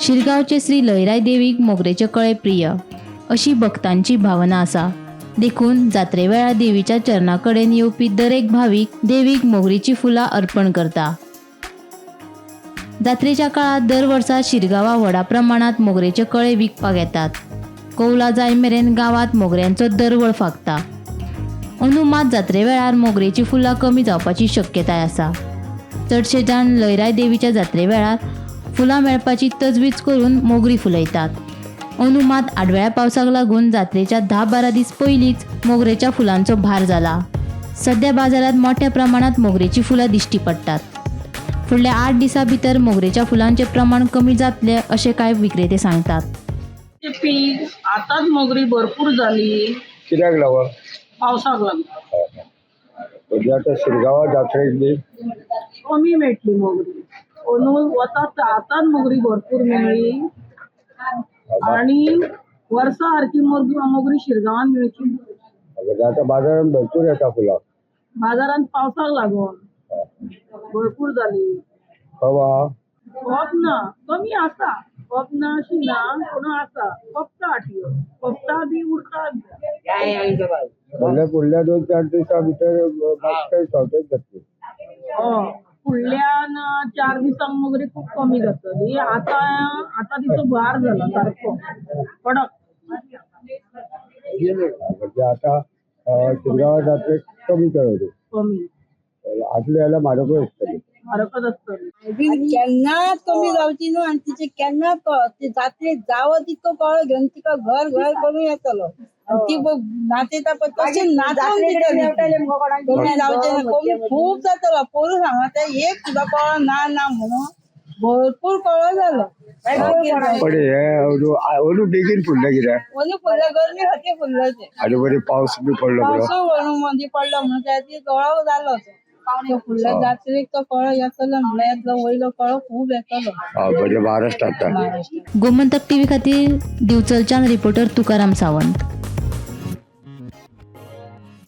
शिरगांवचे श्री लयराय देवीक मोगरेचे कळे प्रिय अशी भक्तांची भावना आसा. देखून जात्रे वेळार देवीच्या चरणा कडेन येवपी दरेक भावीक देवीक मोगरीची फुलां अर्पण करता. जात्रेच्या काळात दर वर्सा शिरगांवा व्हडा प्रमाणात मोगरेचे कळे विकपाक येतात. कौला जाय मेरेन गांवांत मोगऱ्यांचो दरवळ फागता. अंदू मात जात्रे वेळार मोगरेची फुलां कमी जावपाची शक्यताय आसा. चडशे जाण लयराय देवीच्या जात्रे वेळार फुलां मेळपाची तजवीज करून मोगरी फुलयतात. अंदू मात आडवेळ्या पावसाक लागून जात्रेच्या 10-12 दीस पयलींच मोगरेच्या फुलांचो भार जाला. सध्या बाजारात मोठ्या प्रमाणात मोगरेची फुलां दिश्टी पडटात. फुडल्या 8 दिसां भितर मोगरेच्या फुलांचें प्रमाण कमी जातलें अशें कांय विक्रेते सांगतात. पीक आतांच मोगरी भरपूर जाली. कित्याक लागून? पावसाक लागून. म्हणजे आतां शिरगांवा जात्रेक बी कमी मेळटली मोगरी. अंदू वतात आतांच मोगरी भरपूर मेळ्ळी आनी वर्सा सारकी मोगरी शिरगांवान मेळची. म्हणजे आतां बाजारान भरपूर येता फुलां. बाजारांत पावसाक लागून भरपूर जाली. खवा खोप ना, कमी आसा. खोप ना अशी ना, पूण आसा. खोपता आटयो खोपता बी उरता. म्हणल्यार फुडल्या 2-4 दिसां भितर मातशें शॉर्टेज जातली. हय, फुडल्या 4 दिसांक मोगरी खूब कमी जातली. आतां आतां तिचो भार जाला सारको कडक. म्हणजे आतां शिरगांवा जात्रेक कमी चड. कमी. आसले जाल्यार म्हारगूय आसतली. म्हारगच आसतली. केन्नाच कमी जावची न्हू आनी तिचे केन्ना ती जात्रेक जावो तितको कळो घेवन तिका घर घर करून येतलो. ती नाचयता पळय तशी नाचून दितली. कमी जावचें ना, कमी खूब जातलो. पोरू सांगता ते एक सुद्दां कळो ना ना म्हणून भरपूर कळो जालो. पण हे अंदू बेगीन फुडलें कित्याक? अंदू फुडल्या गरमी खातीर फुडलो ते. आनी बरी पावस बी पडलो बरो. पावसू म्हणून मदीं पडलो म्हणून त्या कळो जालो तो. फुडल्या जात्रेक तो कळो येतलो म्हणल्यार येतलो, वयलो कळो खूब येतलो. म्हणजे महाराष्ट्रांत. गोमंतक टीव्ही खातीर दिवचलच्यान रिपोर्टर तुकाराम सावंत.